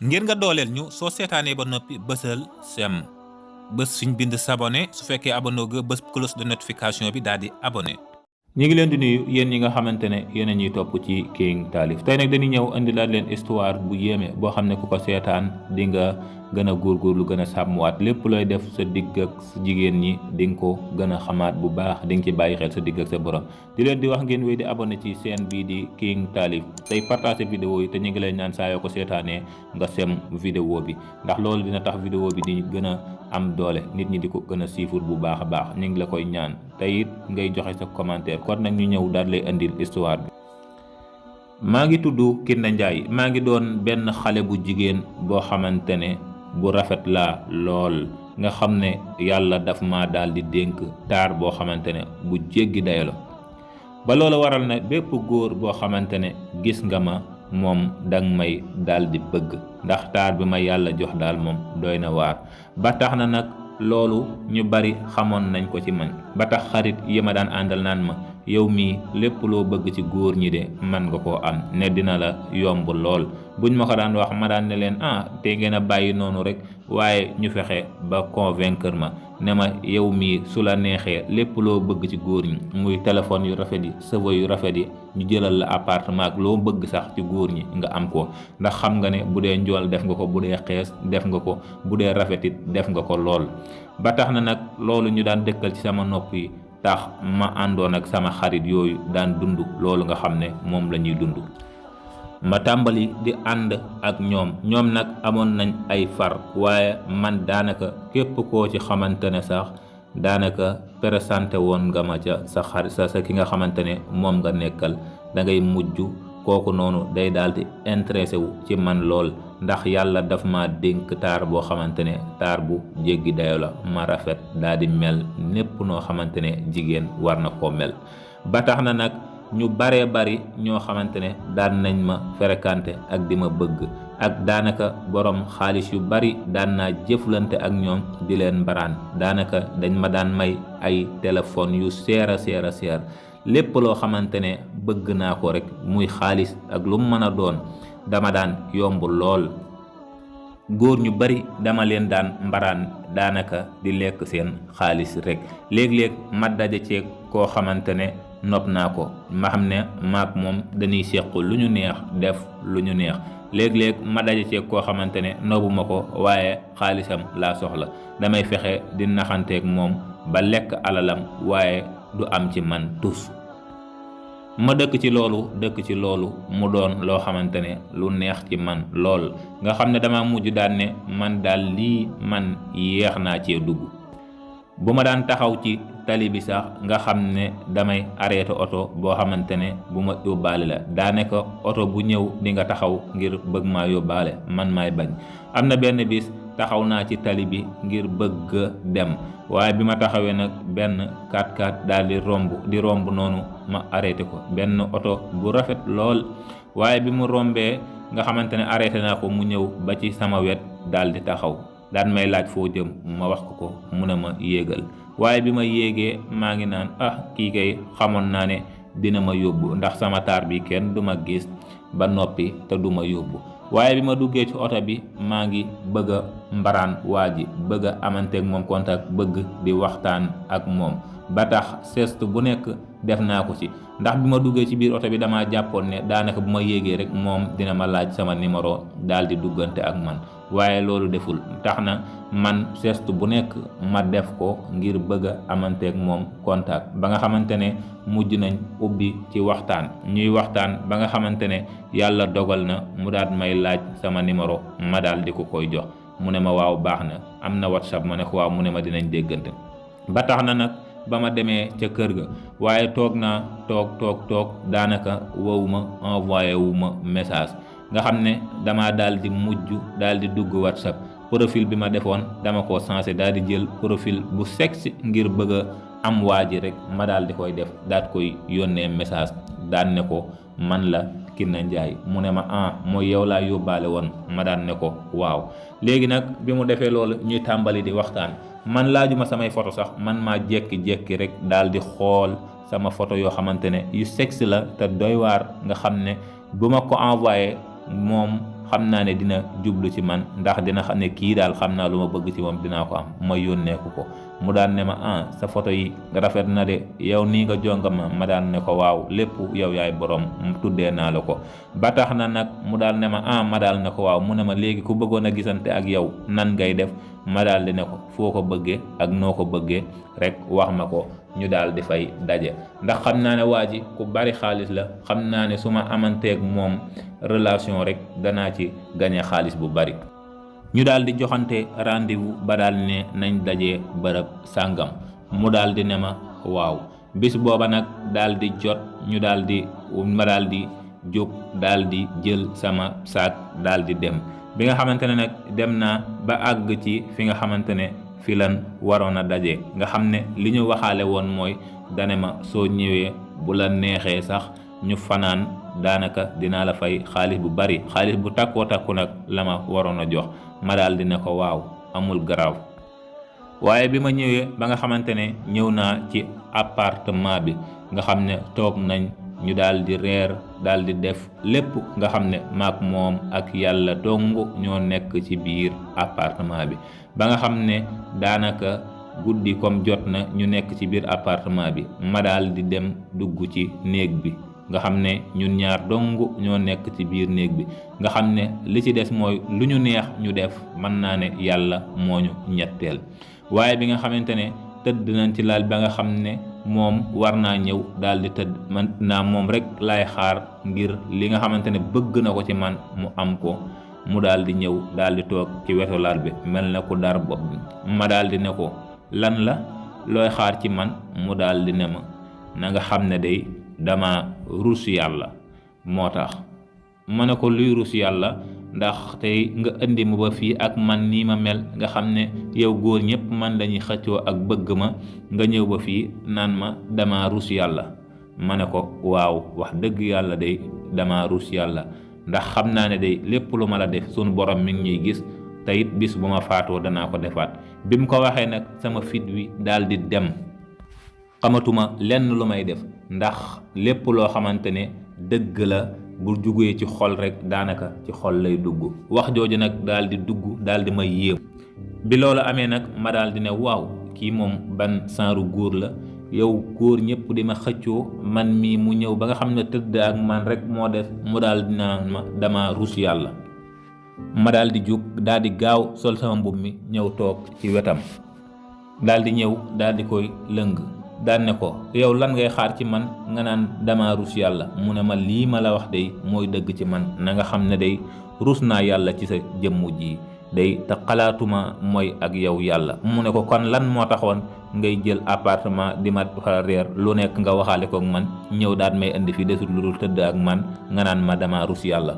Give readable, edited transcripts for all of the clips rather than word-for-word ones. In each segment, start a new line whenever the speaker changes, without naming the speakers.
ngir nga dooleel ñu soo seetaanee ba noppi bësal sem bës fiñ bind s'abonné su fekkee abonné ga bës cloche de notification bi daal di abonné.
ñi ngi leen di nuyu yéen ñi nga xamante ne yéen a ñuy topp ci King Taalif tey nag dañuy ñëw indi laat leen histoire bu yéeme boo xam ne ku ko seetaan di nga gën a góorgóorlu gën a sàmmwaat lépp looy def sa digg ak sa jigéen ñi di nga ko gën a xamaat bu baax di nga ci bàyyi xel sa digg ak sa borom di leen di wax ngeen wéy di abonné ci chaîne bii di King Taalif tey partagé vidéo yi te ñu ngi leen ñaan saa yoo ko seetaanee nga sem vidéo bi ndax loolu dina tax vidéo bi di gën a am doole nit ñi di ko gën a siifur bu baax a baax ñu ngi la koy ñaan te it ngay joxe sa commentaire kon nag ñu ñëw daal lay indil histoire bi. maa ngi tudd Kiné Ndiaye maa ngi doon benn xale bu jigéen boo xamante ne bu rafet laa lool nga xam ne yàlla daf ma daal di dénk taar boo xamante ne bu jéggi dayo la ba loolu waral na bépp góor boo xamante ne gis nga ma moom danga may daal di bëgg ndax taar bi ma yàlla jox daal moom doy na waar ba tax na nag loolu ñu bari xamoon nañ ko ci man ba tax xarit yi ma daan àndal naan ma yow mii lépp loo bëgg ci góor ñi de man nga koo am ne dina la yomb lool buñ ma ko daan wax ma daan ne leen te ngeen a bàyyi noonu rek waaye ñu fexe ba convaincre ma ne ma yow mii su la neexee lépp loo bëgg ci góor ñi muy téléphone yu rafet yi cheveux yu rafet yi ñu jëlal la appartement ak loo bëgg sax ci góor ñi nga am ko ndax xam nga ne bu dee njool def nga ko bu dee xees def nga ko bu dee rafetit def nga ko lool ba tax na nag loolu ñu daan dëkkal ci sama nopp yi tax ma àndoon ak sama xarit yooyu daan dund loolu nga xam ne moom la ñuy dund ma tàmbali di ànd ak ñoom nag amoon nañ ay far waaye man daanaka képp koo ci xamante ne sax daanaka présenté woon nga ma ca sa xarit sa ki nga xamante ne moom nga nekkal da ngay mujj kooku noonu day daal di intéressé wu ci man lool ndax yàlla daf ma dénk taar boo xamante ne taar bu jéggi dayo la ma rafet daal di mel népp noo xamante ne jigéen war na koo mel ba tax na nag ñu baree bari ñoo xamante ne daan nañ ma fréquenté ak di ma bëgg ak daanaka borom xaalis yu bari daan naa jëflante ak ñoom di leen mbaraan daanaka dañ ma daan may ay téléphone yu seer a seer lépp loo xamante ne bëgg naa ko rek muy xaalis ak lu mu mën a doon dama daan yomb lool góor ñu bari dama leen daan mbaraan daanaka di lekk seen xaalis rek léeg-léeg ma daje ceeg koo xamante ne nopp naa ko ma xam ne maak moom dañuy seq lu ñu neex def lu ñu neex léeg-léeg ma daje ceeg koo xamante ne nobuma ko waaye xaalisam laa soxla damay fexe di naxanteeg moom ba lekk alalam waaye du am ci man tus ma dëkk ci loolu mu doon loo xamante ne lu neex ci man lool nga xam ne dama mujj daan ne man daal lii man yéex naa cee dugg bu ma daan taxaw ci tali bi sax nga xam ne damay arrêté oto boo xamante ne bu ma yóbbaale la daanaka oto bu ñëw di nga taxaw ngir bëgg maa yóbbaale man maay bañ am na benn bis taxaw naa ci tali bi ngir bëgg dem waaye bi ma taxawee nag benn 4x4 daal di romb noonu ma arrêté ko benn oto bu rafet lool waaye bi mu rombee nga xamante ne arrêté naa ko mu ñëw ba ci sama wet daal di taxaw daan may laaj foo jëm ma wax ko mu ne ma yéegal waaye bi ma yéegee maa ngi naan kii kay xamoon naa ne dina ma yóbbu ndax sama taar bi kenn du ma gis ba noppi te du ma yóbbu waaye bi ma duggee ci oto bi maa ngi bëgg a mbaraan waa ji bëgg a amanteeg moom contact bëgg di waxtaan ak moom ba tax geste bu nekk def naa ko ci ndax bi ma duggee ci biir oto bi damaa jàppoon ne daanaka bu ma yéegee rek moom dina ma laaj sama numéro daal di duggante ak man waaye loolu deful tax na man geste bu nekk ma def ko ngir bëgg a amanteeg moom contact ba nga xamante ne mujj nañ ubbi ci waxtaan ñuy waxtaan ba nga xamante ne yàlla dogal na mu daal may laaj sama numéro ma daal di ko koy jox mu ne ma waaw baax na am na WhatsApp ma ne ko waaw mu ne ma dinañ déggante ba tax na nag ba ma demee ca kër ga waaye toog naa toog daanaka wow ma envoyé wu ma message nga xam ne dama daal di mujj daal di dugg WhatsApp profil bi ma defoon dama ko changé daal di jël profil bu sexy ngir bëgg a am waa ji rek ma daal di koy def daat koy yónnee message daan ne ko man la Kiné Ndiaye mu ne ma mooy yow laa yóbbaale woon ma daan ne ko waaw léegi nag bi mu defee loolu ñuy tàmbali di waxtaan man laajuma samay photo sax man maa jekki-jekki rek daal di xool sama photo yoo xamante ne yu sexy la te doy waar nga xam ne bu ma ko envoyé moom xam naa ne dina jublu ci man ndax dina xam ne kii daal xam naa lu ma bëgg ci moom dinaa ko am ma yónneeku ko. mu daan ne ma sa photo yi rafet na de yow nii nga jonga ma daan ne ko waaw lépp yow yaay borom tuddee naa la ko. ba tax na nag mu daal ne ma daal ne ko waaw mu ne ma léegi ku bëggoon a gisante ak yow nan ngay def ma daal di ne ko foo ko bëggee ak noo ko bëggee rek wax ma ko ñu daal di fay daje. ndax xam naa ne waa ji ku bari xaalis la, xam naa ne su ma amanteeg moom relation rek danaa ci gañe xaalis bu bari. ñu daal di joxante rendez-vous ba daal ne nañ dajee bërëb sàngam. mu daal di ne ma waaw. bis booba nag daal di jot ñu ma daal di jóg daal di jël sama saak daal di dem. bi nga xamante ne nag dem naa ba àgg ci fi nga xamante ne fi lan waroon a daje, nga xam ne li ñu waxaale woon mooy dane ma soo ñëwee bu la neexee sax ñu fanaan, daanaka dinaa la fay xaalis bu bari, xaalis bu takkoo takku nag la ma waroon a jox. ma daal di ne ko waaw amul garaaw. waaye bi ma ñëwee ba nga xamante ne ñëw naa ci appartement bi nga xam ne toog nañ, ñu daal di reer daal di def lépp nga xam ne maak moom ak yàlla dong ñoo nekk ci biir appartement bi. ba nga xam ne daanaka guddi comme jot na ñu nekk ci biir appartement bi, ma daal di dem dugg ci néeg bi nga xam ne ñun ñaar dong ñoo nekk ci biir néeg bi, nga xam ne li ci des mooy lu ñu neex ñu def, mën naa ne yàlla moo ñu ñetteel. waaye bi nga xamante ne tëdd nañ ci laal ba nga xam ne moom war naa ñëw daal di tëdd, man naa moom rek laay xaar ngir li nga xamante ne bëgg na ko ci man mu am ko. mu daal di ñëw daal di toog ci wetu laal bi mel na ku dar bopp bi. ma daal di ne ko lan la looy xaar ci man? mu daal di ne ma na nga xam ne day dama rus yàlla moo tax. ma ne ko luy rus yàlla? ndax tey nga indi ma ba fii ak man nii ma mel, nga xam ne yow góor ñëpp man lañuy xëccoo ak bëgg ma, nga ñëw ba fii naan ma dama rus yàlla. ma ne ko waaw wax dëgg yàlla day dama rus yàlla, ndax xam naa ne day lépp lu ma la def sunu borom mi ngi ñuy gis, te it bis bu ma faatoo danaa ko defaat. bi mu ko waxee nag sama fit wi daal di dem, xamatuma lenn lu may def, ndax lépp loo xamante ne dëgg la bu jugee ci xol rek daanaka ci xol lay dugg. wax jooju nag daal di dugg daal di may yéem. bi loolu amee nag ma daal di ne waaw kii moom ban saaru góor la, yow góor ñëpp di ma xëccoo, man mii mu ñëw ba nga xam ne tëdd ak man rek moo des, mu daal di naan ma dama rus yàlla. ma daal di jug daal di gaaw sol sama mbubb mi ñëw toog ci wetam, daal di ñëw daal di koy lëng, daan ne ko yow lan ngay xaar ci man nga naan dama rus yàlla? mu ne ma lii ma la wax day mooy dëgg ci man, na nga xam ne day rus naa yàlla ci sa jëmmu ji day, te xalaatuma mooy ak yow yàlla. mu ne ko kon lan moo taxoon ngay jël appartement di ma fa reer lu nekk nga waxaale kook man, ñëw daal may indi fi desul lu dul tëdd ak man nga naan ma dama rus yàlla?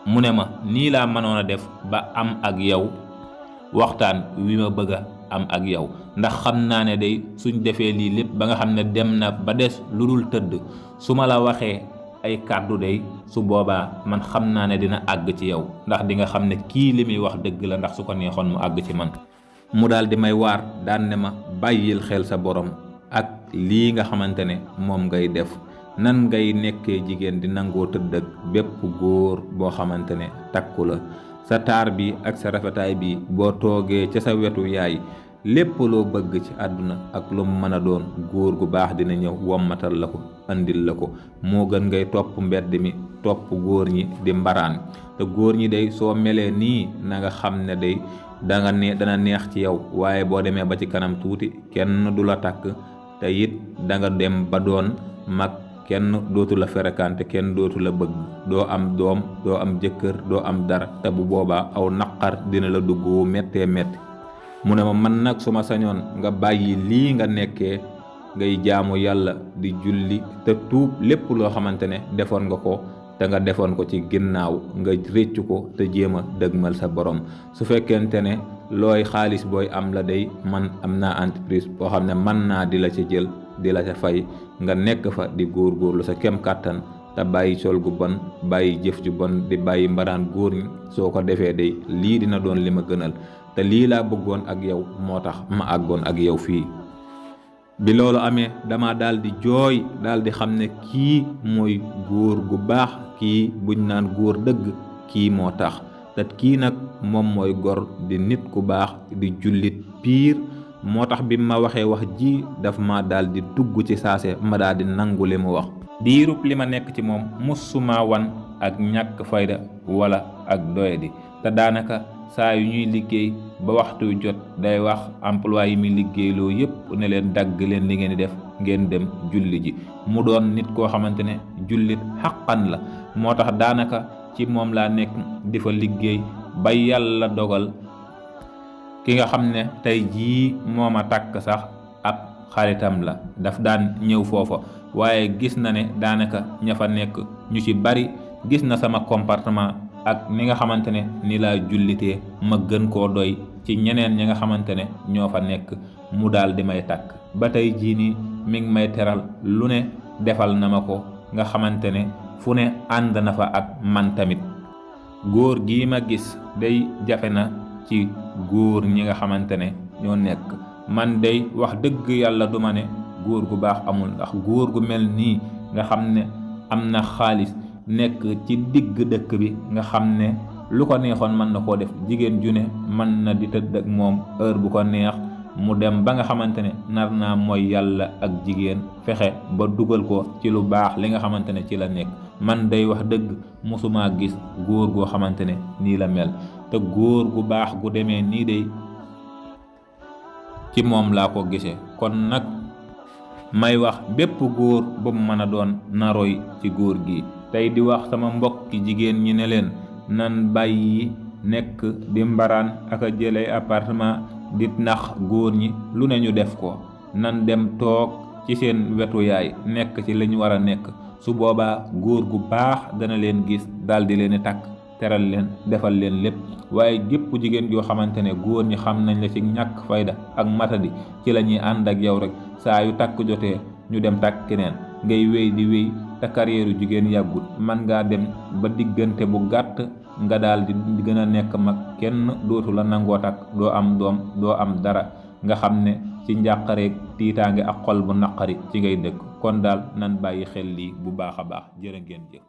mu ne ma nii laa mënoon a def ba am ak yow waxtaan wi ma bëgg a am ak yow, ndax xam naa ne day suñ defee lii lépp ba nga xam ne dem na ba des lu dul tëdd, su ma la waxee ay kàddu day su boobaa man xam naa ne dina àgg ci yow, ndax di nga xam ne kii li muy wax dëgg la, ndax su ko neexoon mu àgg ci man. mu daal di may waar daan ne ma bàyyil xel sa borom ak lii nga xamante ne moom ngay def. nan ngay nekkee jigéen di nangoo tëdd ak bépp góor boo xamante ne takku la? sa taar bi ak sa rafetaay bi boo toogee ca sa wetu yaay, lépp loo bëgg ci àdduna ak lu mu mën a doon, góor gu baax dina ñëw wommatal la ko andil la ko. moo gën ngay topp mbedd mi topp góor ñi di mbaraan. te góor ñi day soo melee nii na nga xam ne day dana neex ci yow, waaye boo demee ba ci kanam tuuti kenn du la takk, te it danga dem ba doon mag, kenn dootu la fréquenté, kenn dootu la bëgg, doo am doom, doo am jëkkër, doo am dara, te bu boobaa aw naqar dina la dugg wu méttee métti. mu ne ma man nag su ma sañoon nga bàyyi lii nga nekkee, ngay jaamu yàlla di julli te tuub lépp loo xamante ne defoon nga ko te nga defoon ko ci ginnaaw, nga réccu ko te jéem a dëgmal sa borom. su fekkente ne looy xaalis booy am la day, man am naa entreprise boo xam ne man naa di la ca jël di la ca fay, nga nekk fa di góorgóorlu sa kem kàttan, te bàyyi sol gu bon, bàyyi jëf ju bon, di bàyyi mbaraan góor ñi. soo ko defee day lii dina doon li ma gënal, te lii laa bëggoon ak yow moo tax ma àggoon ak yow fii. bi loolu amee dama daal di jooy, daal di xam ne kii mooy góor gu baax, kii buñ naan góor dëgg kii moo tax te kii nag moom mooy gor di nit ku baax di jullit piir moo tax bi ma waxee wax ji daf ma daal di dugg ci saase ma daal di nangu li mu wax. diirub li ma nekk ci moom musuma wan ak ñàkk fayda wala ak doyadi te daanaka saa yu ñuy liggéey ba waxtu jot day wax emploi yi muy liggéeyloo yépp ne leen dagg leen li ngeen di def ngeen dem julli ji mu doon nit koo xamante ne jullit xaqan la moo tax daanaka ci moom laa nekk di fa liggéey ba yàlla dogal ki nga xam ne tey jii moo ma takk sax ab xaritam la daf daan ñëw foofa waaye gis na ne daanaka ña fa nekk ñu ci bari gis na sama comportement ak ni nga xamante ne ni laa jullitee ma gën koo doy ci ñeneen ñi nga xamante ne ñoo fa nekk mu daal di may takk ba tey jii nii mi ngi may teral lu ne defal na ma ko nga xamante ne fu ne ànd na fa ak man tamit. góor gii ma gis day jafe na ci góor ñi nga xamante ne ñoo nekk man day wax dëgg yàlla duma ne góor gu baax amul ndax góor gu mel nii nga xam ne am na xaalis nekk ci digg dëkk bi nga xam ne lu ko neexoon mën na koo def jigéen ju ne mën na di tëdd ak moom heure bu ko neex mu dem ba nga xamante ne nar naa mooy yàlla ak jigéen fexe ba dugal ko ci lu baax li nga xamante ne ci la nekk man day wax dëgg mosuma gis góor goo xamante ne nii la mel te góor gu baax gu demee nii day ci moom laa ko gisee kon nag may wax bépp góor bu mu mën a doon naroy ci góor gi tey di wax sama mbokki jigéen ñi ne leen nan bàyyi nekk di mbaraan ak a jëlay appartement di nax góor ñi lu ne ñu def ko nan dem toog ci seen wetu yaay nekk ci li ñu war a nekk su boobaa góor gu baax dana leen gis daldi leen takk teral leen defal leen lépp waaye gépp jigéen joo xamante ne góor ñi xam nañ la ci ñàkk fayda ak matadi ci la ñuy ànd ak yow rek saa yu takk jotee ñu dem takk keneen ngay wéy di wéy te carrière jigéen yàggut man ngaa dem ba diggante bu gàtt nga daal di gën a nekk mag kenn dootu la nangoo takk doo am doom doo am dara nga xam ne ci njàqareeg tiitaange ak xol bu naqari ci ngay dëkk kon daal nan bàyyi xel lii bu baax a baax jërë ngeen jëf